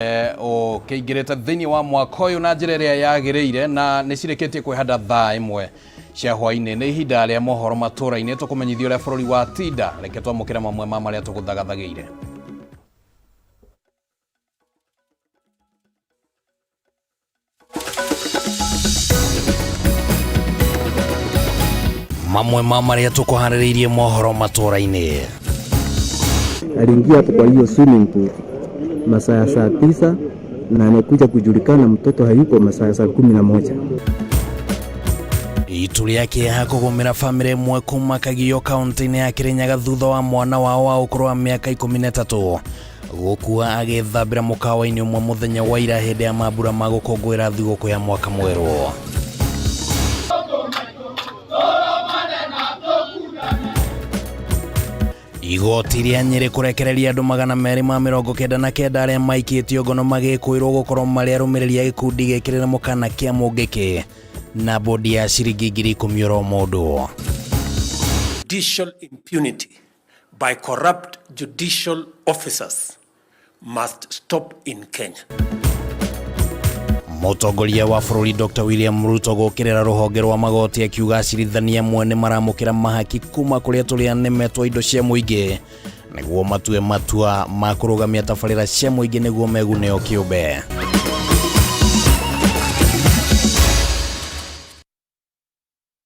Ũkĩingĩrĩte thĩinĩ wa mwaka ũyũ na njĩra ĩrĩa yagĩrĩire, na nĩ cirĩkĩtie kwĩhanda thaa 1 cia hwainĩ. Nĩ ihinda rĩa mohoro matũra-inĩ, tũkũmenyithia ũrĩa bũrũri wa tinda. Reke twamũkĩre mamwe ma marĩa tũgũthagathagĩire. Mamwe ma marĩa tũkũharĩrĩirie mohoro matũra-inĩ. Aliingia hapo kwa hiyo swimming pool masaa ya saa 9 na amekuja kujulikana mtoto hayuko masaa ya saa 11. Itu rĩa kĩeha kũgũmĩra bamĩrĩ ĩmwe kuma Kagio, kaunti-inĩ ya Kĩrĩnyaga, thutha wa mwana wao wa ũkũrũ wa mĩaka 13 gũkua agĩthambĩra mũkawa-inĩ ũmwe mũthenya wa ira hĩndĩ ya mambura ma gũkũngũĩra thigũkũ ya mwaka mwerũ. Igoti rĩa Nyĩrĩ kũrekereria andũ 299 arĩa maikĩtio ngono magĩkũĩrwo gũkorwo marĩ arũmĩrĩri a gĩkundi gĩkĩrĩra mũkana kĩa Mũngĩkĩ na bodi ya ciringi 10,000 oro mũndũ. Judicial impunity by corrupt judicial officers must stop in Kenya. Mũtongoria wa bũrũri Dr William Ruto gũkĩrĩra rũhonge rwa magoti, akiuga acirithania amwe nĩ maramũkĩra mahaki kuma kũrĩa tũrĩa nĩmetwo indo cia mũingĩ nĩguo matue matua ma kũrũgamia tabarĩra cia mũingĩ nĩguo megune o kĩũmbe.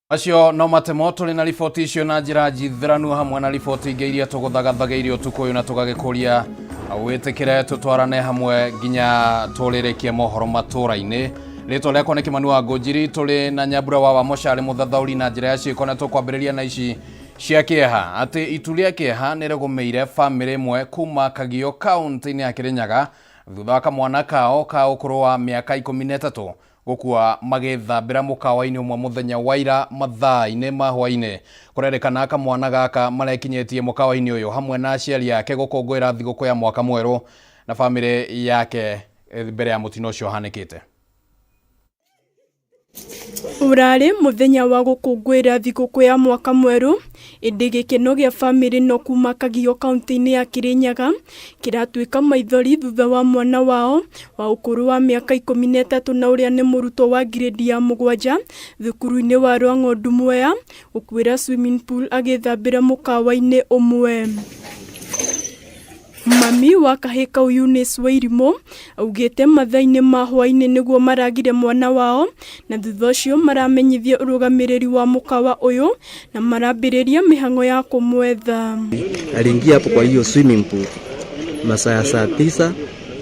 Acio no matemo tũrĩ na riboti icio na njĩra njithĩranu, hamwe na riboti ingĩ iria tũgũthagathagĩire ũtukũ ũyũ, na tũgagĩkũria wĩtĩkĩre tũtwarane hamwe nginya tũrĩrĩkie mohoro matũra-inĩ. Rĩtwa rĩakwa nĩ Kĩmani wa Ngũnjiri, tũrĩ na Nyambura wa Mocarĩ, mũthathaũri na njĩra ya ciĩko, na tũkwambĩrĩria na ici cia kĩeha, atĩ itu rĩa kĩeha nĩ rĩgũmĩire bamĩrĩ ĩmwe kuma Kagio, kaunti-inĩ ya Kĩrĩnyaga, thutha wa kamwana kao ka ũkũrũ wa mĩaka 13 gũkua magĩthambĩra mũkawa-inĩ ũmwe mũthenya wa ira mathaa-inĩ ma hwainĩ. Kũrerĩkana kamwana gaka marekinyĩtie mũkawa-inĩ ũyũ hamwe na aciari ake gũkũngũĩra thigũkũ ya mwaka mwerũ na bamĩrĩ yake mbere ya mũtino ũcio ũhanĩkĩte. Ũrarĩ mũthenya wa gũkũngũĩra thigũkũ ya mwaka mwerũ, ĩndĩ gĩkeno gĩa bamĩrĩ no kuma Kagio, kaunti-inĩ ya Kĩrĩnyaga, kĩratuĩka maithori thutha wa mwana wao wa ũkũrũ wa mĩaka 13, na ũrĩa nĩ mũrutwo wa ngirĩndi ya 7 thukuru-inĩ wa Rwang'ondu Mwea, gũkuĩra swimming pool agĩthambĩra mũkawa-inĩ ũmwe. Mami wa kahĩ kau, Eunice Wairimũ, augĩte mathaa-inĩ ma hwainĩ nĩguo maragire mwana wao, na thutha ũcio maramenyithia ũrũgamĩrĩri wa mũkawa ũyũ na marambĩrĩria mĩhang'o ya kũmwetha. Aliingia hapo kwa hiyo swimming pool masaa ya saa 9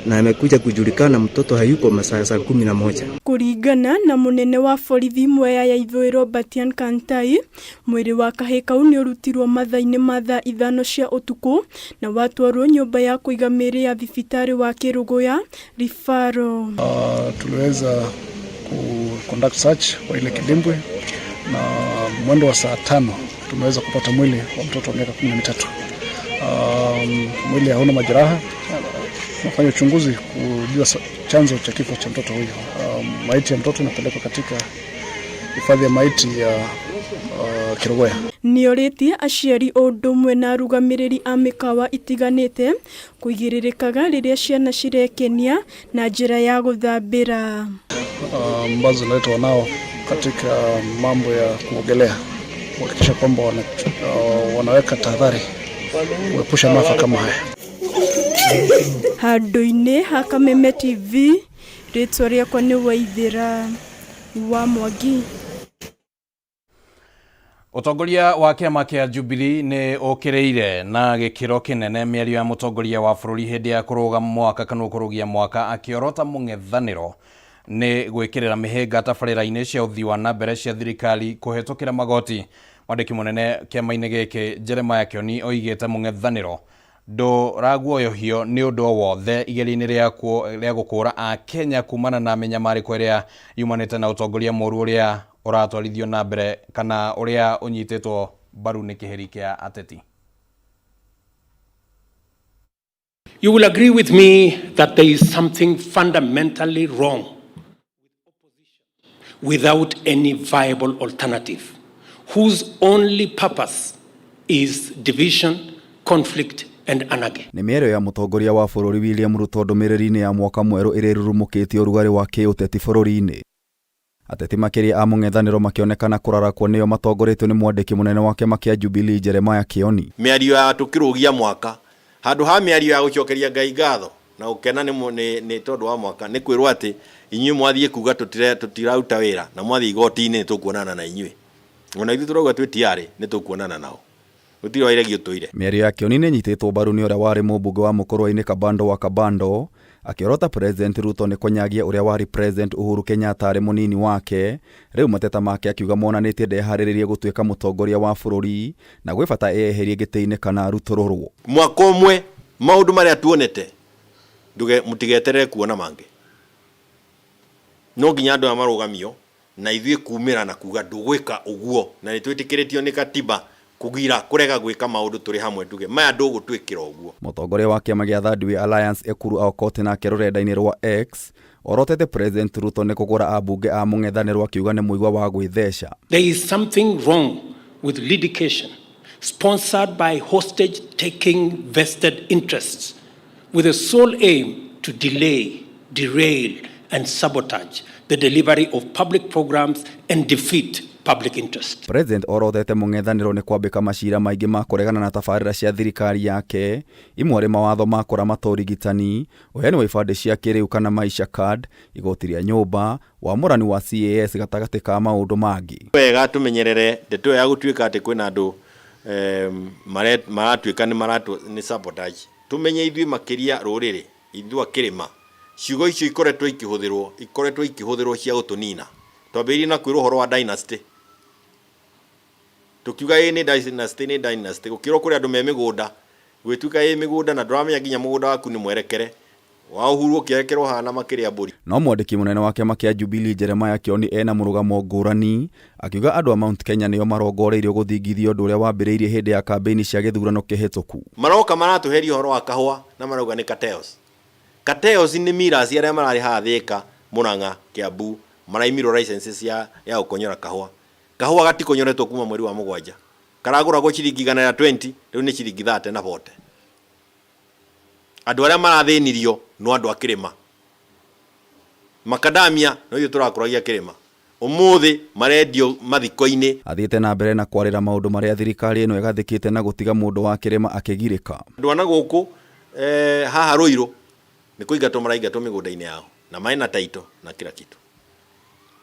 na amekuja kujulikana mtoto hayuko masaa ya saa 11. Kũringana na mũnene wa borithi Mwea ya Ithũĩro Batian Kantai, mwĩrĩ wa kahĩ kau nĩ ũrutirwo mathaa-inĩ ma thaa 5 cia ũtukũ na watwarwo nyũmba ya kũiga mĩĩrĩ ya thibitarĩ wa Kĩrũgũya Rifaro. Tuliweza ku conduct search kwa ile kidimbwi na mwendo wa saa 5 tumeweza kupata mwili wa mtoto wa miaka 13. Mwili hauna majeraha. Tunafanya uchunguzi kujua chanzo cha kifo cha mtoto huyo. Maiti ya mtoto inapelekwa katika hifadhi ya maiti ya Kerugoya. Nĩorĩtie aciari o ũndũ ũmwe na arũgamĩrĩri a mĩkawa itiganĩte kũigĩrĩrĩkaga rĩrĩa ciana cirekenia na njĩra ya gũthambĩra. Ambazo zinaletwa nao katika mambo ya kuogelea, kuhakikisha kwamba wanaweka tahadhari kuepusha maafa kama haya. Handũ-inĩ ha Kameme TV, rĩtwa rĩakwa nĩ Waithĩra wa Mwangi. Ũtongoria wa kĩama kĩa Jubilee nĩ ũkĩrĩire na gĩkĩro kĩnene mĩario ya mũtongoria wa bũrũri hĩndĩ ya kũrũga mwaka kana kũrũgia mwaka, akĩorota mũng'ethanĩro nĩ gwĩkĩrĩra mĩhĩnga tabarĩra-inĩ cia ũthii wa na mbere cia thirikari kũhetũkĩra magoti. Mwandĩki mũnene kĩama-inĩ gĩkĩ Jeremiah Kioni oigĩte mũng'ethanĩro ndũraguoyohio nĩ ũndũ o wothe igeria-inĩ rĩa gũkũra Akenya kumana na mĩnyamarĩko ĩrĩa yumanĩte na ũtongoria mũru ũrĩa ũratwarithio na mbere kana ũrĩa ũnyitĩtwo mbaru nĩ kĩhĩri kĩa ateti. You will agree with me that there is something fundamentally wrong without any viable alternative, whose only purpose is division, conflict, and anarchy. Nĩ mĩario ya mũtongoria wa bũrũri William Ruto ndũmĩrĩri-inĩ ya mwaka mwerũ ĩrĩa ĩrurumũkĩtie ũrugarĩ wa kĩũteti bũrũri-inĩ. Ateti makĩria a mũng'ethanĩro makĩonekana kũrarakwo nĩo matongoretio nĩ mwandĩki mũnene wa kĩama kĩa Jubilee Jeremiah Kioni. Mĩario ya tũkĩrũgia mwaka handũ ha mĩario ya gũcokeria Ngai ngatho na gũkena nĩ tondũ wa mwaka nĩ kwĩrwo atĩ inyuĩ mwathiĩ kuga tũtiraruta wĩra na mwathiĩ igoti-inĩ nĩ tũkuonana na inyuĩ. Ona ithuĩ tũrauga twĩ tiarĩ nĩ tũkuonana nao. Gũtirĩ wairegi ũtũire. Mĩario ya Kioni nĩ ĩnyitĩtwo mbaru nĩ ũrĩa warĩ mũmbunge wa Mũkũrwe-inĩ Kabando wa Kabando akĩorota President Ruto nĩ kũnyagia ũrĩa warĩ President Uhuru Kenyatta arĩ mũnini wake. Rĩu mateta make akiuga monanĩtie ndeharĩrĩirie gũtuĩka mũtongoria wa bũrũri na gwĩ bata eyeherie gĩtĩ-inĩ kana arutũrũrwo. Mwaka ũmwe maũndũ marĩa tuonete nduge mũtigeterere kuona mangĩ. No nginya andũ aya marũgamio na ithuĩ kumĩra na kuga ndũgwĩka ũguo na nĩ twĩtĩkĩrĩtio nĩ katiba kugira kurega gwĩka maũndũ tũrĩ hamwe tuge maya ndũgũtwĩkĩra ũguo. Mũtongoria wa kĩama gĩa Third Way Alliance Ekuru Aukot nake rũrenda-inĩ rwa X orotete President Ruto nĩ kũgũra ambunge a mũng'ethanĩro akiuga nĩ mũigua wa gwĩtheca. There is something wrong with litigation sponsored by hostage taking vested interests with the sole aim to delay, derail and sabotage the delivery of public programs and defeat public interest. President orotete mũng'ethanĩro nĩ kwambĩka macira maingĩ ma kũregana na tabarĩra cia thirikari yake imwe arĩ mawatho ma kũramata ũrigitani, ũheani wa ibandĩ cia kĩrĩu kana Maisha Card, igoti rĩa nyũmba, wamũrani wa CAS gatagatĩ ka maũndũ mangĩ. Wega tũmenyerere ndeto ĩyo ya gũtuĩka atĩ kwĩna andũ maratuĩka nĩ sabotage. Tũmenye ithuĩ makĩria rũrĩrĩ ithuĩ a kĩrĩma ciugo icio ikoretwo ikĩhũthĩrwo cia gũtũnina. Twambĩrĩirie na kwĩrwo ũhoro wa dynasty. Tukiuga ĩ nĩ dynasty nĩ dynasty gũkĩrwo kũrĩ andũ me mĩgũnda gwĩtuĩka ĩ mĩgũnda na ndũramenya nginya mũgũnda waku nĩ mwerekere wa Uhuru ũkĩerekerwo hana makĩrĩa mbũri. No mwandĩki mũnene wa kĩama kĩa Jubilee Jeremiah Kioni ena mũrũgamo ngũrani akiuga andũ a Mount Kenya nĩo marongoreirio gũthingithia ũndũ ũrĩa wambĩrĩirie hĩndĩ ya kambĩini cia gĩthurano kĩhĩtũku. Maroka maratũheria ũhoro wa kahũa na marauga nĩ cartels. Cartels nĩ millers arĩa mararĩ haha Thĩka, Murang'a, Kiambu maraimirwo licenses ya gũkonyora kahũa. Kahũa gatikonyoretwo kuma mweri wa mũgwanja. Karagũragwo ciringi igana rĩa 20, rĩu nĩ ciringi 30 na 40. Andũ arĩa marathĩnirio no andũ a kĩrĩma. Makadamia no ithuĩ tũrakũragia kĩrĩma. Ũmũthĩ marendio mathiko-inĩ. Athiĩte na mbere na kwarĩra maũndũ marĩa thirikari ĩno ĩgathĩkĩte na gũtiga mũndũ wa kĩrĩma akĩgirĩka. Andũ a na gũkũ haha Ruiru nĩ kũingatwo maraingatwo mĩgũnda-inĩ yao na marĩ na title na kila kitu.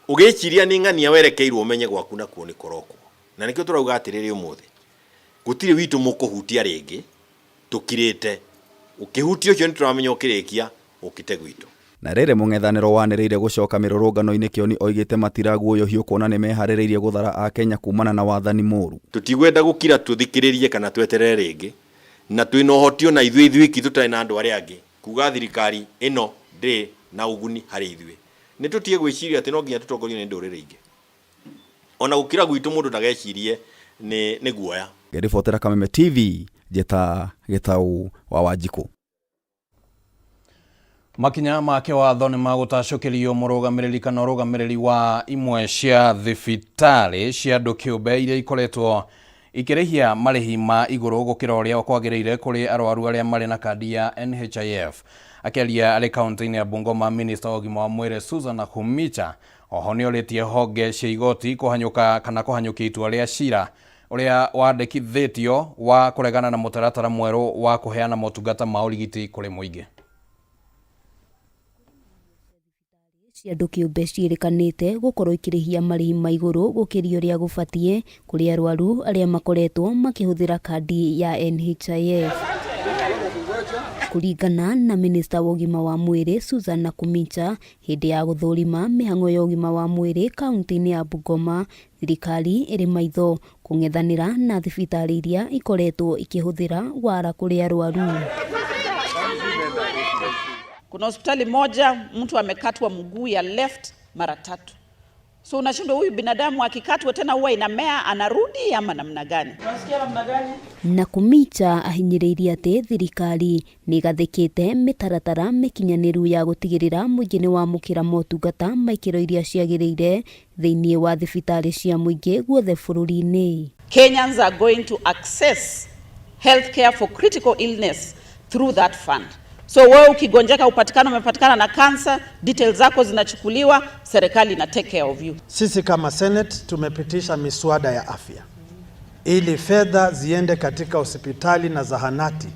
Ũgĩciria nĩ ng'ania werekeirwo ũmenye gwaku nakuo nĩ kũrokwo. Na nĩkĩo tũrauga atĩrĩrĩ ũmũthĩ gũtirĩ witũ mũkũhutia rĩngĩ tũkirĩte. Ũkĩhutia ũcio nĩ tũramenya ũkĩrĩkia ũkĩte gwitũ. Na rĩrĩ mũng'ethanĩro wanĩrĩire gũcoka mĩrũrũngano-inĩ Kioni oigĩte matiraguoyohio kuona nĩ meharĩrĩirie gũthara Akenya kumana na wathani mũru. Tũtigwenda gũkira tũthikĩrĩrie kana tweterere rĩngĩ na twĩna ũhoti ona ithuĩ ithuiki tũtarĩ na andũ arĩa angĩ kuga thirikari ĩno ndĩrĩ na ũguni harĩ ithuĩ. Nĩ tũtige gwĩciria atĩ no nginya tũtongorio nĩ ndũrĩrĩ ingĩ. Ona gũkira gwitũ mũndũ ndagecirie nĩ guoya. Ngĩribotera Kameme TV, Njĩta Gĩtau wa Wanjikũ. Makinya ma kĩwatho nĩ magũtacũkĩrio mũrũgamĩrĩri kana ũrũgamĩrĩri wa imwe cia thibitarĩ cia andũ kĩũmbe iria ikoretwo ikĩrĩhia marĩhi ma igũrũ gũkĩra ũrĩa kwagĩrĩire kũrĩ arwaru arĩa marĩ na kandi ya NHIF. Akĩaria arĩ kaunti-inĩ ya Bungoma, minista wa ũgima wa mwĩrĩ Susan Nakhumicha oho nĩorĩtie honge cia igoti kũhanyũka kana kũhanyũkia itua rĩa cira ũrĩa wandĩkithĩtio wa kũregana na mũtaratara mwerũ wa kũheana motungata ma ũrigiti kũrĩ mũingĩ. Cia andũ kĩũmbe ciĩrĩkanĩte gũkorwo ikĩrĩhia marĩhi ma igũrũ gũkĩria ũrĩa gũbatiĩ kũrĩ arwaru arĩa makoretwo makĩhũthĩra kandi ya NHIF. Kũringana na minista wa ũgima wa mwĩrĩ Susan Nakhumicha hĩndĩ ya gũthũrima mĩhang'o ya ũgima wa mwĩrĩ kaunti-inĩ ya Bungoma, thirikari ĩrĩ maitho kũng'ethanĩra na thibitarĩ iria ikoretwo ikĩhũthĩra wara kũrĩ arwaru. Kuna hospitali moja mtu amekatwa mguu ya left mara 3. So unashindwa huyu binadamu akikatwa tena huwa inamea anarudi ama namna gani? Unasikia namna gani? Nakhumicha ahinyĩrĩirie atĩ thirikari nĩ ĩgathĩkĩte mĩtaratara mĩkinyanĩru ya gũtigĩrĩra mũingĩ nĩ wamũkĩra motungata ma ikĩro iria ciagĩrĩire thĩinĩ wa thibitarĩ cia mũingĩ guothe bũrũri-inĩ. Kenyans are going to access healthcare for critical illness through that fund. So wewe ukigonjeka, upatikana umepatikana na cancer, details zako zinachukuliwa, serikali ina take care of you. Sisi kama Senate tumepitisha miswada ya afya ili fedha ziende katika hospitali na zahanati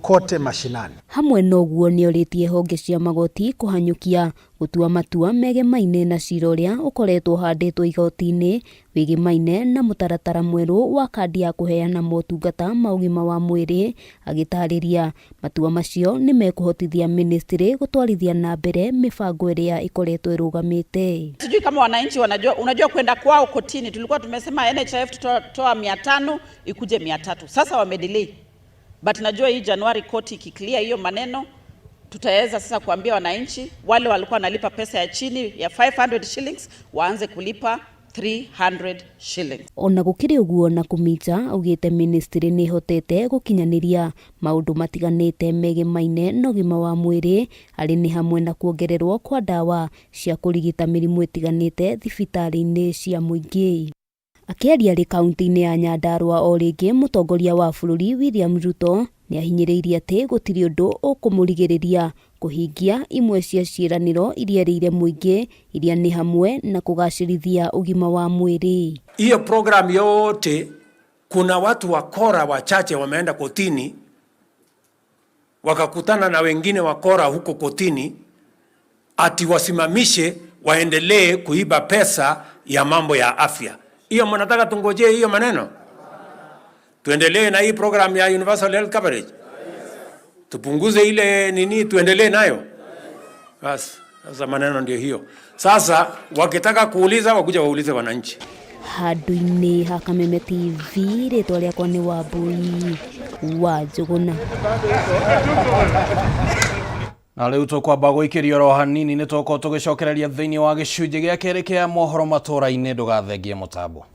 kote mashinani. Hamwe na ũguo nĩorĩtie honge cia magoti kũhanyũkia gũtua matua megemaine na cira ũrĩa ũkoretwo ũhandĩtwo igoti-inĩ wĩgĩmaine na mũtaratara mwerũ wa kandi ya kũheana motungata ma ũgima wa mwĩrĩ. Agĩtarĩria matua macio nĩ mekũhotithia ministry gũtwarithia na mbere mĩbango ĩrĩa ĩkoretwo ĩrũgamĩte. Sijui kama wananchi wanajua, unajua kwenda kwao kotini, tulikuwa tumesema NHIF tutatoa 500 ikuje 300. Sasa wamedelay. But najua hii Januari koti ikiclear hiyo maneno, tutaweza sasa kuambia wananchi wale walikuwa wanalipa pesa ya chini ya 500 shillings waanze kulipa 300 shillings. Ona gũkĩrĩ ũguo, Nakhumicha augĩte ministry nĩ ĩhotete gũkinyanĩria maũndũ matiganĩte megemaine na ũgima wa mwĩrĩ, arĩ nĩ hamwe na kuongererwo kwa ndawa cia kũrigita mĩrimũ ĩtiganĩte thibitarĩ-inĩ cia mũingĩ. Akĩaria arĩ kaunti-inĩ ya Nyandarua o rĩngĩ, mũtongoria wa bũrũri William Ruto nĩ ahinyĩrĩirie atĩ gũtirĩ ũndũ ũkũmũrigĩrĩria kũhingia imwe cia ciĩranĩro iria erĩire mũingĩ, iria nĩ hamwe na kũgacĩrithia ũgima wa mwĩrĩ. Hiyo program yote, kuna watu wakora wachache wameenda kotini, wakakutana na wengine wakora huko kotini, ati wasimamishe waendelee kuiba pesa ya mambo ya afya. Hiyo mnataka tungojee hiyo maneno? Tuendelee na hii program ya universal health coverage, tupunguze ile nini, tuendelee nayo basi. Sasa maneno ndio hiyo. Sasa wakitaka kuuliza wakuja waulize wananchi. Handũ-inĩ ha Kameme TV, rĩtwa rĩakwa nĩ Wambui wa Njũgũna. Na rĩu tũkwamba gũikĩrio oro hanini nĩ tũgũkorwo tũgĩcokereria thĩinĩ wa gĩcunjĩ gĩa kerĩ kĩa mohoro matũra-inĩ. Ndũgathengie mũtambo.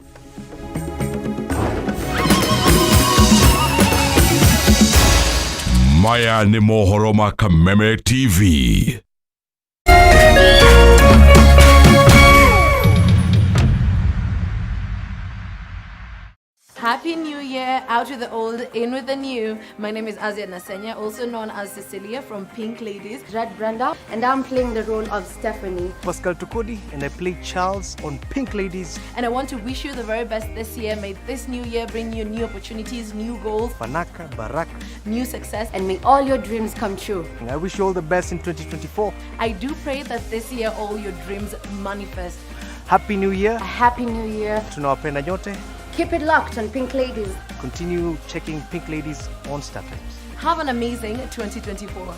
Maya nĩ mohoro ma Kameme TV. Happy New Year, out with the old, in with the new. My name is Azia Nasenya, also known as Cecilia from Pink Ladies. Red Brenda, and I'm playing the role of Stephanie. Pascal Tukudi, and I play Charles on Pink Ladies. And I want to wish you the very best this year. May this new year bring you new opportunities, new goals, Fanaka, Baraka, new success, and may all your dreams come true. And I wish you all the best in 2024. I do pray that this year all your dreams manifest. Happy New Year. A Happy New Year. Tunawapenda nyote. Keep it locked on Pink Ladies. Continue checking Pink Ladies on Star Times. Have an amazing 2024.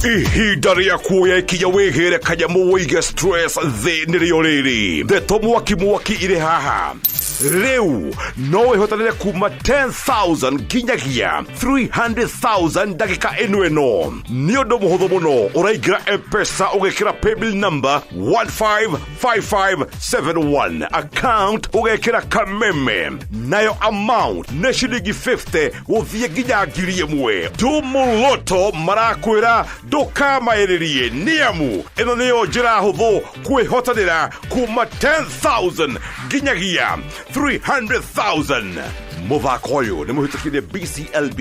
Ihinda rĩa kuoya ikinya wĩgĩre kanyamũ wĩige stress thĩ nĩrĩo rĩrĩ. Ndeto mwaki mwaki irĩ haha. Rĩu no wĩhotanĩre kuma 10,000 nginyagia 300,000 ndagĩka ĩno ĩno. Nĩ ũndũ mũhũthũ mũno, ũraingĩra M-Pesa ũgekĩra paybill number 155571, account ũgekĩra Kameme, nayo amount nĩ ciringi 50 gũthiĩ nginya 1,000. Tumuloto marakwĩra ndũkamaĩrĩrie, nĩamu ĩno nĩyo njĩra hũthũ kwĩhotanĩra kuma 10,000 nginyagia 300,000. Mũthako ũyũ nĩ mũhĩtũkire BCLB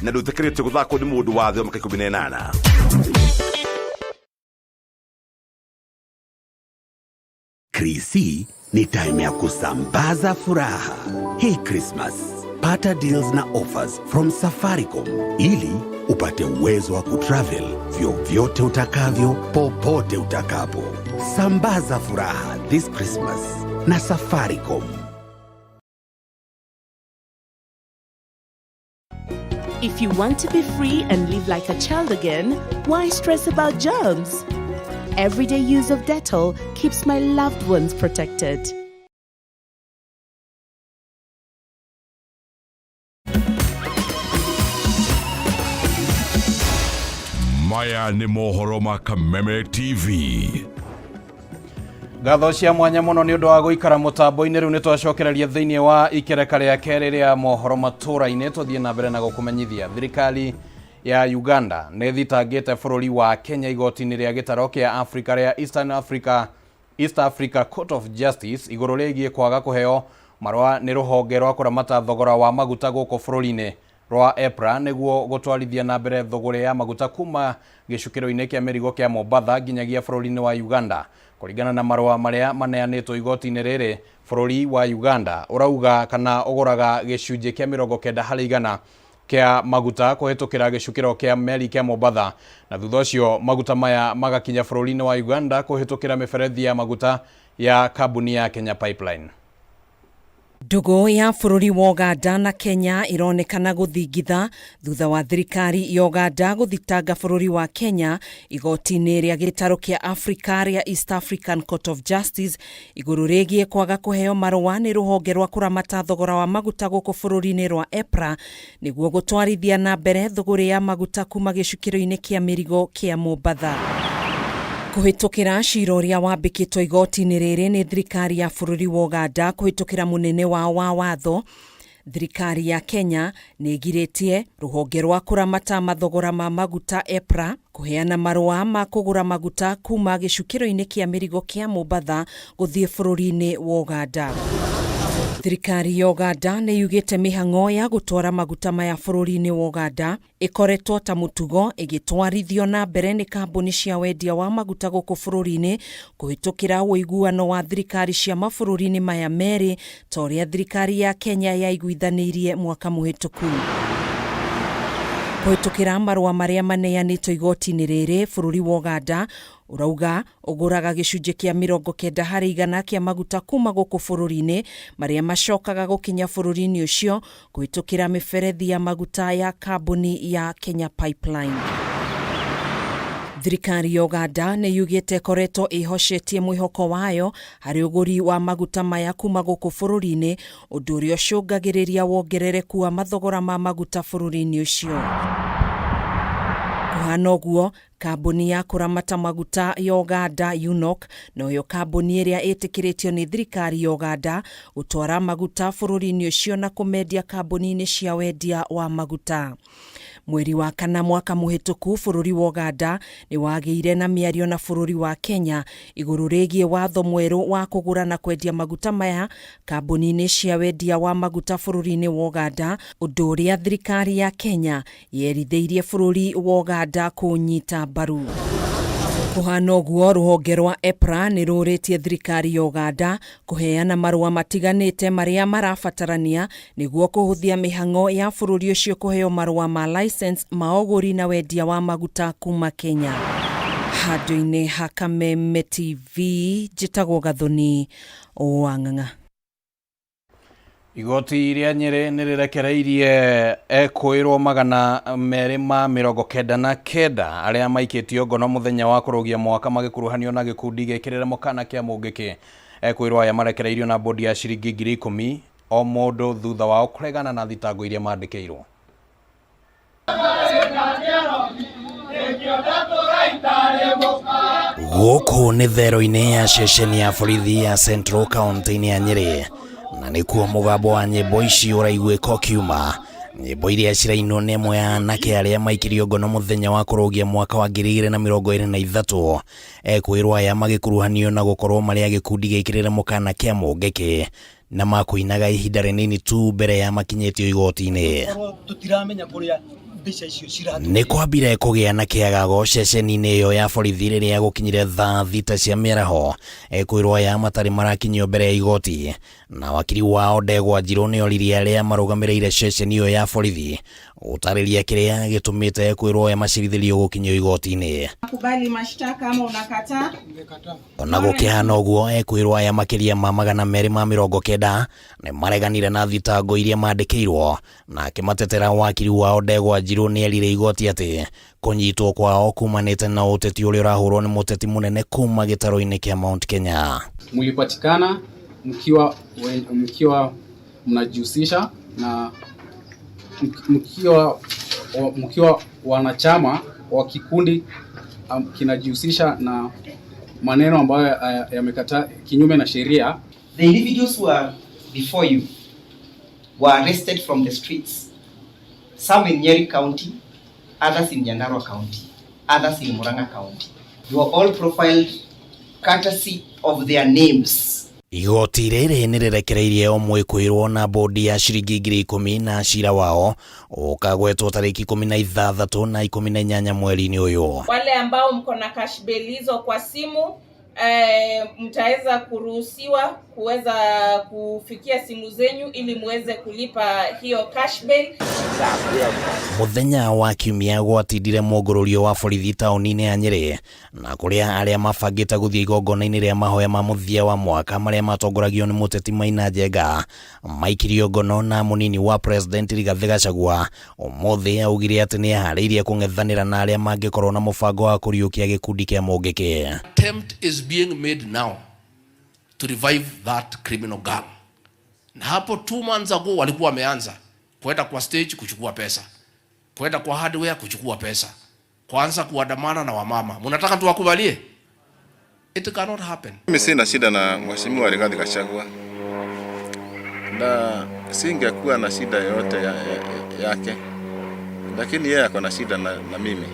na ndũĩtĩkĩrĩtio gũthakwo nĩ mũndũ wa thĩ wa mĩaka 18. Krisi ni time ya kusambaza furaha. Hii Christmas, pata deals na offers from Safaricom ili upate uwezo wa kutravel vyovyote utakavyo popote utakapo. Sambaza furaha this Christmas na Safaricom. If you want to be free and live like a child again, why stress about germs? Everyday use of Dettol keeps my loved ones protected. Maya nĩ mohoro ma Kameme TV. Ngatho cia mwanya mũno nĩ ũndũ wa gũikara mũtambo-inĩ. Rĩu nĩ twacokereria thĩinĩ wa ikereka rĩa kerĩ rĩa mohoro matũra-inĩ. Tũthiĩ na mbere na gũkũmenyithia thirikari ya Uganda nĩ thitangĩte bũrũri wa Kenya igoti-inĩ rĩa gĩtaro kĩa Afrika rĩa Eastern Africa East Africa Court of Justice igũrũ rĩgiĩ kwaga kũheo marũa nĩ rũhonge rwa kũramata thogora wa maguta gũkũ bũrũri-inĩ rwa EPRA nĩguo gũtwarithia na mbere thũgũrĩ ya maguta kuma gĩcukĩro-inĩ kĩa mĩrigo kĩa Mombatha nginyagia bũrũri-inĩ wa Uganda. Kũringana na marũa marĩa maneanĩtwo igoti-inĩ rĩrĩ, bũrũri wa Uganda ũrauga kana ũgũraga gĩcunjĩ kĩa 90 harĩ igana kĩa maguta kũhĩtũkĩra gĩcukĩro kĩa meri kĩa Mombatha, na thutha ũcio maguta maya magakinya bũrũri-inĩ wa Uganda kũhĩtũkĩra mĩberethi ya maguta ya kambuni ya Kenya Pipeline. Ndũgũ ya bũrũri wa Ũganda na Kenya ĩronekana gũthingitha thutha wa thirikari ya Ũganda gũthitanga bũrũri wa Kenya igoti-inĩ rĩa gĩtarũ kĩa Afrika rĩa East African Court of Justice igũrũ rĩgiĩ kwaga kũheo marũa nĩ rũhonge rwa kũramata thogora wa maguta gũkũ bũrũri-inĩ rwa EPRA nĩguo gũtwarithia na mbere thũgũrĩ ya maguta kuma gĩcukĩro-inĩ kĩa mĩrigo kĩa Mombatha. Kũhĩtũkĩra cira ũrĩa wambĩkĩtwo igoti-inĩ rĩrĩ nĩ thirikari ya bũrũri wa Ũganda kũhĩtũkĩra mũnene wao wa watho, thirikari ya Kenya nĩ ĩgirĩtie rũhonge rwa kũramata mathogora ma maguta EPRA kũheana marũa ma kũgũra maguta kuma gĩcukĩro-inĩ kĩa mĩrigo kĩa Mombatha gũthiĩ bũrũri-inĩ wa Ũganda. Thirikari ya Ũganda nĩ yugĩte mĩhang'o ya gũtwara maguta maya bũrũri-inĩ wa Ũganda ĩkoretwo ta mũtugo ĩgĩtwarithio na mbere nĩ kambuni cia wendia wa maguta gũkũ bũrũri-inĩ kũhĩtũkĩra ũiguano wa thirikari cia mabũrũri-inĩ maya merĩ ta ũrĩa thirikari ya Kenya yaiguithanĩirie mwaka mũhĩtũku. Kũhĩtũkĩra marũa marĩa maneanĩtwo igoti-inĩ rĩrĩ, bũrũri wa Ũganda ũrauga ũgũraga gĩcunjĩ kĩa 90 harĩ igana kĩa maguta kuma gũkũ bũrũri-inĩ marĩa macokaga gũkinya bũrũri-inĩ ũcio kũhĩtũkĩra mĩberethi ya maguta ya kambuni ya Kenya Pipeline. Thirikari ya Ũganda nĩ yugĩte ĩkoretwo ĩhocetie mwĩhoko wayo harĩ ũgũri wa maguta maya kuma gũkũ bũrũri-inĩ, ũndũ ũrĩa ũcũngagĩrĩria wongerereku wa mathogora ma maguta bũrũri-inĩ ũcio. Kũhana ũguo, kambuni ya kũramata maguta ya Ũganda UNOC noyo kambuni ĩrĩa ĩtĩkĩrĩtio nĩ thirikari ya Ũganda gũtwara maguta bũrũri-inĩ ũcio na kũmendia kambuni-inĩ cia wendia wa maguta. Mweri wa kana mwaka mũhĩtũku bũrũri wa Ũganda nĩ wagĩire na mĩario na bũrũri wa Kenya igũrũ rĩgiĩ watho mwerũ wa kũgũra na kwendia maguta maya kambuni-inĩ cia wendia wa maguta bũrũri-inĩ wa Ũganda, ũndũ ũrĩa thirikari ya Kenya yerithĩirie bũrũri wa Ũganda kũũnyita mbaru. Kũhana ũguo, rũhonge rwa EPRA nĩ rũrĩtie thirikari ya Ũganda kũheana marũa matiganĩte marĩa marabatarania nĩguo kũhũthia mĩhang'o ya bũrũri ũcio kũheo marũa ma license ma ũgũri na wendia wa maguta kuma Kenya. Handũ-inĩ ha Kameme TV, njĩtagwo Gathoni wa Ng'ang'a. Igoti rĩa Nyĩrĩ nĩ rĩrekereirie ekũĩrwo 299 arĩa maikĩtio ngono mũthenya wa kũrũgia mwaka magĩkuruhanio na gĩkundi gĩkĩrĩre mũkana kĩa Mũngĩkĩ. Ekũĩrwo aya marekereirio na bodi ya ciringi 10,000 o mũndũ thutha wao kũregana na thitango iria mandĩkĩirwo. Gũkũ nĩ thero-inĩ ya ceceni ya borithi ya Central kaunti-inĩ ya Nyĩrĩ, na nĩkuo mũgambo wa nyĩmbo ici ũraiguĩka ũkiuma. Nyĩmbo iria cirainwo nĩ amwe a anake arĩa maikirio ngono mũthenya wa kũrũgia mwaka wa 2023. Ekwĩrwo aya magĩkuruhanio na gũkorwo marĩ a gĩkundi gĩkĩrĩre mũkana kĩa Mũngĩkĩ na makũinaga ihinda rĩnini tu mbere ya makinyĩtio igoti-inĩ. Nĩ kwambire kũgĩa na kĩagago ceceni-inĩ ĩyo ya borithi rĩrĩa gũkinyire thaa 6 cia mĩaraho. Ekwĩrwo aya matarĩ marakinyio mbere ya igoti, na wakiri wao Ndegwa Njirũ nĩ oririe arĩa marũgamĩrĩire ceceni ĩyo ya borithi gũtarĩria kĩrĩa gĩtũmĩte ekwĩrwo aya macirithĩrio gũkinyio igoti-inĩ. Kubali mashtaka ama unakataa? Ona gũkĩhana ũguo, ekwĩrwo aya makĩria ma 290 nĩ mareganire na thitango iria mandĩkĩirwo, na akĩmatetera wakiri wao Ndegwa Njirũ nĩ erire igoti atĩ kũnyitwo kwao kumanĩte na ũteti ũrĩa ũrahũrwo nĩ mũteti mũnene kuma gĩtarũ-inĩ kĩa Mount Kenya. Mlipatikana mkiwa mnajihusisha na mkiwa wanachama wa kikundi kinajihusisha na maneno ambayo yamekataa kinyume na sheria. The individuals who are before you were arrested from the streets, some in Nyeri County, others in Nyandarua County, others in Murang'a County. They were all profiled Courtesy of their names. Igoti rĩrĩ nĩ rĩrekereirie o mwĩkũĩrwo na bodi ya ciringi 10,000 na cira wao ũkagwetwo tarĩki 16 na 18 mweri-inĩ ũyũ. Wale ambao mko na cash bail hizo kwa simu, mtaweza kuruhusiwa kuweza kufikia simu zenyu ili muweze kulipa hiyo cash bail. Muthenya wa kiumia gwatindire mũngũrũrio wa borithi taũni-inĩ ya Nyĩrĩ na kũrĩa arĩa mabangĩte gũthiĩ igongona-inĩ rĩa mahoya ma mũthia wa mwaka marĩa matongoragio nĩ mũteti Maina Njenga maikirio ngono na mũnini wa President Rigathĩ Gachagua ũmũthĩ augire atĩ nĩ eharĩirie kũng'ethanĩra na arĩa mangĩkorwo na mũbango wa kũriũkia gĩkundi kĩa Mũngĩkĩ. Attempt is being made now to revive that criminal gang. Na hapo 2 months ago walikuwa wameanza kwenda kwa stage kuchukua pesa, kwenda kwa hardware kuchukua pesa, kwanza kuandamana na wamama. Mnataka tuwakubalie? It cannot happen. Mimi sina shida na Mheshimiwa Rigathi Gachagua na singekuwa na shida yoyote yake, lakini yeye ako na shida na mimi,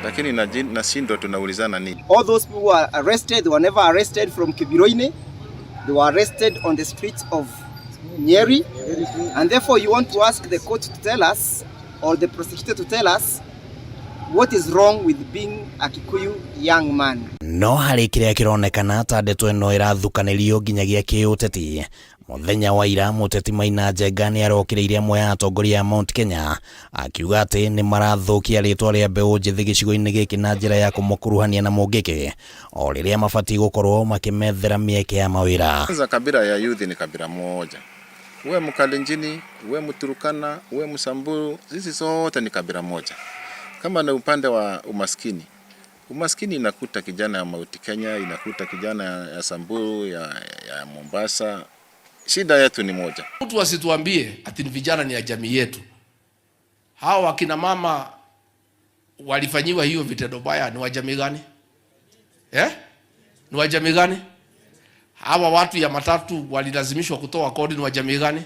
lakini nashindwa tunaulizana nini. All those people who are arrested, they were never arrested from Kibiroine. They were arrested on the streets of Nyeri. And therefore you want to ask the court to tell us, or the prosecutor to tell us, what is wrong with being a Kikuyu young man. No harĩ kĩrĩa kĩronekana ta ndeto ĩno ĩrathukanĩrio nginyagia kĩũteti, mũthenya wa ira mũteti Maina Njenga nĩ arokĩrĩire amwe a atongoria a Mount Kenya akiuga atĩ nĩ marathũkia rĩtwa rĩa mbeũ njĩthĩ gĩcigo-inĩ gĩkĩ na njĩra ya kũmakuruhania na Mũngĩkĩ o rĩrĩa mabatiĩ gũkorwo makĩmethera mĩeke ya mawĩra. Kwanza kabila ya youth ni kabila moja, uwe Mkalenjini, uwe Mturukana, uwe Msamburu, sisi sote ni kabila moja. Kama ni upande wa umaskini, umaskini inakuta kijana ya Mount Kenya, inakuta kijana ya Samburu, ya Mombasa. Shida yetu ni moja. Mtu asituambie ati ni vijana ni ya jamii yetu. Hawa wakina mama walifanyiwa hiyo vitendo baya ni wa jamii gani? Eh? Ni wa jamii gani? Hawa watu ya matatu walilazimishwa kutoa kodi ni wa jamii gani?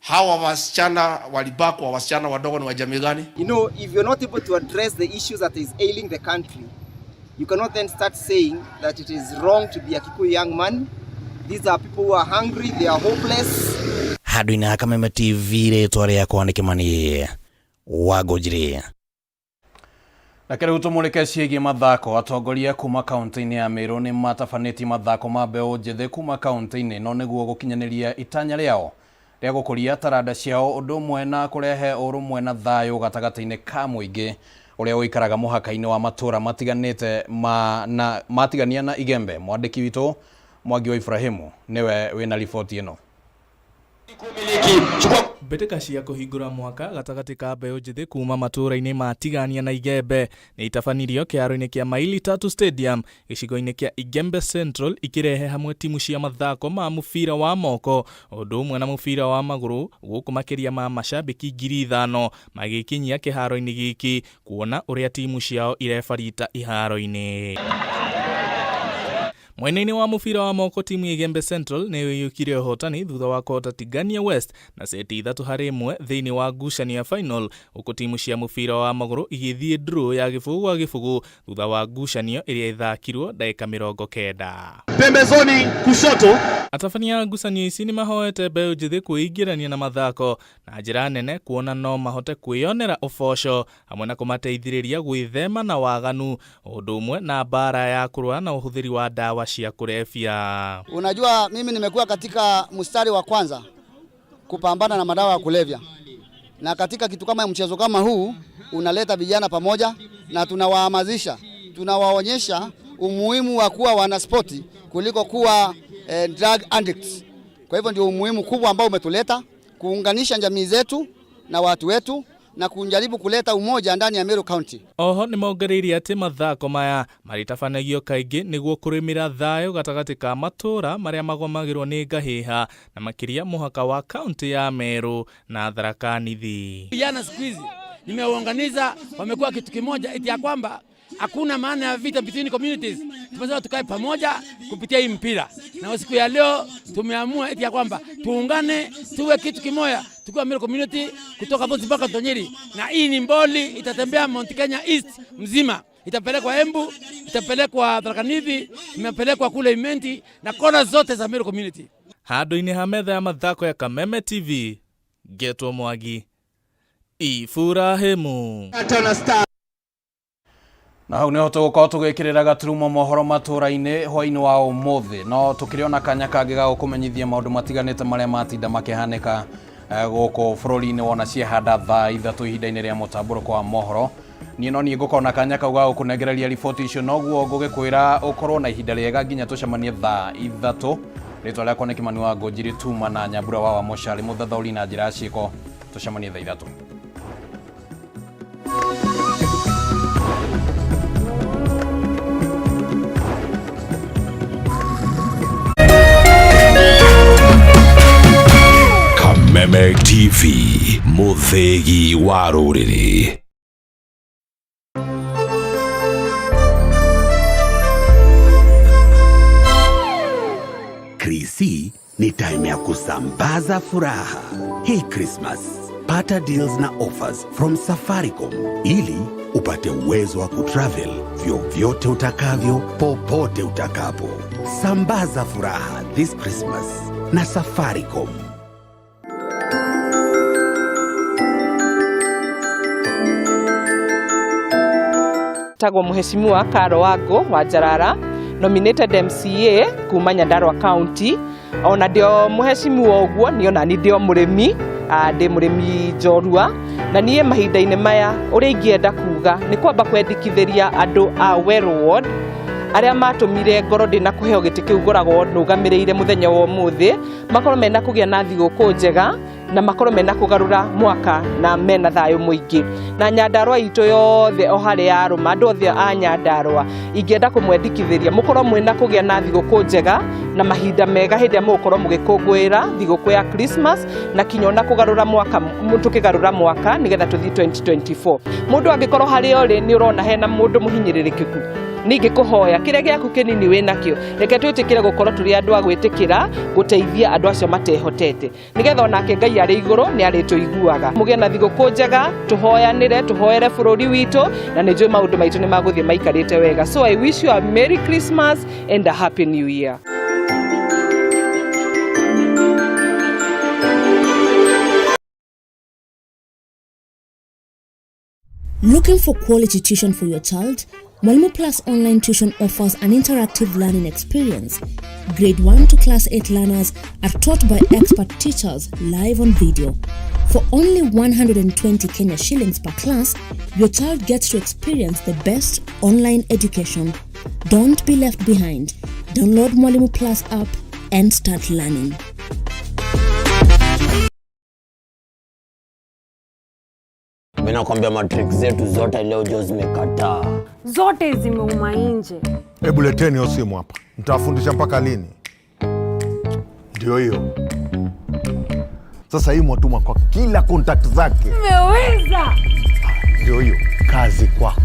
Hawa wasichana walibakwa, wasichana wadogo ni wa jamii gani? If you're not able to address the issues that is ailing the country, you cannot then start saying that it is wrong to be a Kikuyu young man. These are people who are hungry, they are hopeless. Handũ-inĩ ha Kameme TV rĩtwa rĩakwa nĩ Kĩmani wa Ngũnjiri. Reke rĩu tũmũrĩke ciĩgiĩ mathako. Atongoria kuma kaunti-inĩ ya Meru nĩ matabanĩtie mathako ma mbeũ njĩthĩ kuma kaunti-inĩ ĩno nĩguo gũkinyanĩria itanya rĩao rĩa gũkũria taranda ciao ũndũ ũmwe na kũrehe ũrũmwe na thayũ gatagatĩ-inĩ ka mũingĩ ũrĩa ũikaraga mũhaka-inĩ wa matũũra matiganĩte ma, na matigania na Igembe. Mwandĩki witũ Mwangi wa Ibrahimu nĩwe wĩna riboti ĩno. Mbĩtĩka cia kũhingũra mwaka gatagatĩ ka mbeũ njĩthĩ kuma matũũra-inĩ ma Tigania na Igembe nĩ itabanirio kĩharo-inĩ kĩa Maili Tatu Stadium gĩcigo-inĩ kĩa Igembe Central, ikĩrehe hamwe timu cia mathako ma mũbira wa moko ũndũ ũmwe na mũbira wa magũrũ, gũkũ makĩria ma macambĩki 5,000 magĩkinyia kĩharo-inĩ gĩkĩ kuona ũrĩa timu ciao irebarita iharo-inĩ. Mwena-inĩ wa mũbira wa moko, timu ya Igembe Central nĩ ĩiyũkirie ũhotani thutha wa kũhota Tigania West na seti 3-1 thĩinĩ wa ngucanio ya final, huku timu cia mũbira wa magũrũ igĩthiĩ draw ya 0-0 thutha wa ngucanio ĩrĩa ĩthakirwo ndagĩka 90. Pembezoni kushoto. Atabania a ngucanio ici nĩ mahoete mbeũ njĩthĩ kwĩingĩrania na mathako na njĩra nene, kuona no mahote kwĩyonera ũboco hamwe na kũmateithĩrĩria gwĩthema na waganu ũndũ ũmwe na mbara ya kũrũa na ũhũthĩri wa ndawa cia kulevya. Unajua, mimi nimekuwa katika mstari wa kwanza kupambana na madawa ya kulevya, na katika kitu kama mchezo kama huu unaleta vijana pamoja na tunawahamasisha, tunawaonyesha umuhimu wa kuwa wanaspoti kuliko kuwa drug addicts. Kwa hivyo ndio umuhimu kubwa ambao umetuleta kuunganisha jamii zetu na watu wetu na kujaribu kuleta umoja ndani ya Meru County. Oho nĩ mongereire atĩ mathako maya marĩtabanagio kaingĩ nĩguo kũrĩmĩra thayũ gatagatĩ ka matũũra marĩa magomagĩrwo nĩ ngahĩha na makĩria mũhaka wa kaunti ya Meru na Tharaka Nithi. Vijana siku hizi nimewaunganiza, wamekuwa kitu kimoja, eti ya kwamba hakuna maana ya vita between communities. Tumesema tukae pamoja kupitia hii mpira, na siku ya leo tumeamua eti ya kwamba tuungane, tuwe kitu kimoja, tukiwa Meru community kutoka Vosi mpaka Tonyeri, na hii ni boli itatembea Mount Kenya East mzima. Itapelekwa Embu, itapelekwa Tharaka Nithi, imepelekwa kule Imenti na kona zote za Meru community. Handũ-inĩ ha metha ya mathako ya Kameme TV, ngetwo Mwangi Iburahĩmu. Na hau niho tũgũkorwo tũgĩkĩrĩra gaturumo mohoro matũra-inĩ hwaĩ-inĩ wa ũmũthĩ, no tũkĩrĩ ona kanya kangĩ ga gũkũmenyithia maũndũ matiganĩte marĩa matinda makĩhanĩka gũkũ bũrũri-inĩ wona ciehanda thaa 3 ihinda-inĩ rĩa mũtambũrũko wa mohoro. Niĩ no niĩ ngũkorwo na kanya kau ga gũkũnengereria riboti icio, noguo ngũgĩkwĩra ũkorwo na ihinda rĩega nginya tũcemanie thaa 3. Rĩtwa rĩakwa nĩ Kĩmani wa Ngũnjiri Tuma na Nyambura wa Wamũcari mũthathaũri na njĩra ya ciĩko. Tũcemanie thaa 3. Kameme TV, mũthĩgi wa rũrĩrĩ. Krisi ni time ya kusambaza furaha. Hii Christmas, pata deals na offers from Safaricom ili upate uwezo wa kutravel vyovyote utakavyo popote utakapo. Sambaza furaha this Christmas na Safaricom. Tagwo Mheshimiwa Karo Wango wa Njarara, nominated MCA kuma Nyandarua County. Ona ndio mheshimiwa ũguo ni ona ni ndio mũrĩmi, ndĩ mũrĩmi njorua, na niĩ mahinda-inĩ maya ũrĩa ingĩenda kuga nĩ kwamba kwendekithĩria andũ a Weru Ward arĩa matũmire ngoro ndĩna kũheo gĩtĩ kĩu ngoragwo nũgamĩrĩire mũthenya wa ũmũthĩ, makorwo mena kũgĩa na thigũkũ njega na makorwo mena kũgarũra mwaka na mena thayũ mũingĩ. Na Nyandarua itũ yothe o harĩa yarũma, andũ othe a Nyandarua ingĩenda kũmwendekithĩria mũkorwo mwĩna kũgĩa na thigũkũ njega na mahinda mega hĩndĩ ĩrĩa mũgũkorwo mũgĩkũngũĩra thigũkũ ya Christmas na kinya ona kũgarũra mwaka, tũkĩgarũra mwaka nĩgetha tũthiĩ 2024. Mũndũ angĩkorwo harĩa ũrĩ nĩ ũrona hena mũndũ mũhinyĩrĩrĩkĩku, ningĩ kũhoya kĩrĩa gĩaku kĩnini wĩnakĩo, reke twĩtĩkĩre gũkorwo tũrĩ andũ a gwĩtĩkĩra gũteithia andũ acio matehotete, nĩgetha onake Ngai arĩ igũrũ nĩ arĩtũiguaga. Mũgĩe na thigũkũ njega, tũhoyanĩre, tũhoere bũrũri witũ, na nĩ njũĩ maũndũ maitũ nĩ magũthiĩ maikarĩte wega. So I wish you a Merry Christmas and a Happy New Year. Looking for quality tuition for your child? Mwalimu Plus Online Tuition offers an interactive learning experience. Grade 1 to Class 8 learners are taught by expert teachers live on video. For only 120 Kenya shillings per class, your child gets to experience the best online education. Don't be left behind. Download Mwalimu Plus app and start learning. Mimi nakwambia matrick zetu zote leo jo zimekataa. Zote zimeuma nje. Hebu leteni hiyo simu hapa, nitawafundisha mpaka lini? Ndio hiyo sasa, hii mwatuma kwa kila contact zake. Nimeweza. Ndio hiyo kazi kwako.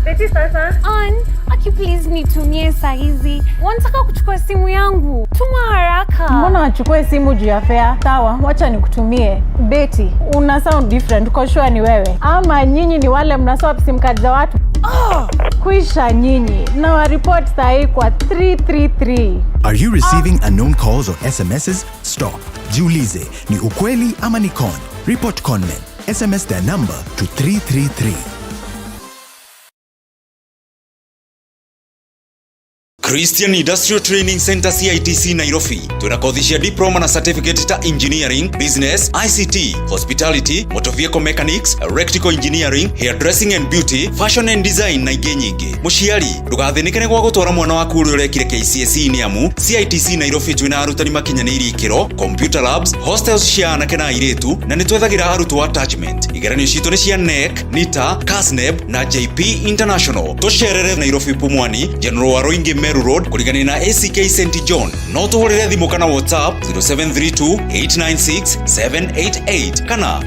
Beti sasa. Ann, aki please nitumie saa hizi. Wanataka kuchukua simu yangu. Tuma haraka. Mbona wachukue simu juu ya fare? Sawa, wacha nikutumie. Betty, una sound different, uko sure ni wewe? Ama nyinyi ni wale mna swap sim card za watu? Oh, kwisha nyinyi. Na wa report sahi kwa 333. Are you receiving unknown calls or SMSs? Stop. Jiulize, ni ukweli ama ni con? Report conmen. SMS their number to 333. Christian Industrial Training Center CITC Nairobi twina kothi cia diploma na certificate ta engineering, business, ICT, hospitality, motor vehicle mechanics, electrical engineering, hairdressing and beauty, fashion and design na ingĩ nyingĩ. Mũciari ndũgathinĩke nĩ gwa gũtwara mwana waku ũrĩa ũrekire KCSE nĩ amu CITC Nairobi twina arutani makinyanĩirie ikĩro, computer labs, hostels cia anake na airĩtu na nĩ twethagĩra arutwo attachment. Igeranio citũ nĩ cia KNEC, NITA, KASNEB na JP International. Tũcerere Nairobi Pumwani, General Waruingi Meru Road kũrigania na ACK St John. No tũhũrĩre thimũ kana WhatsApp 0732 896 788 kana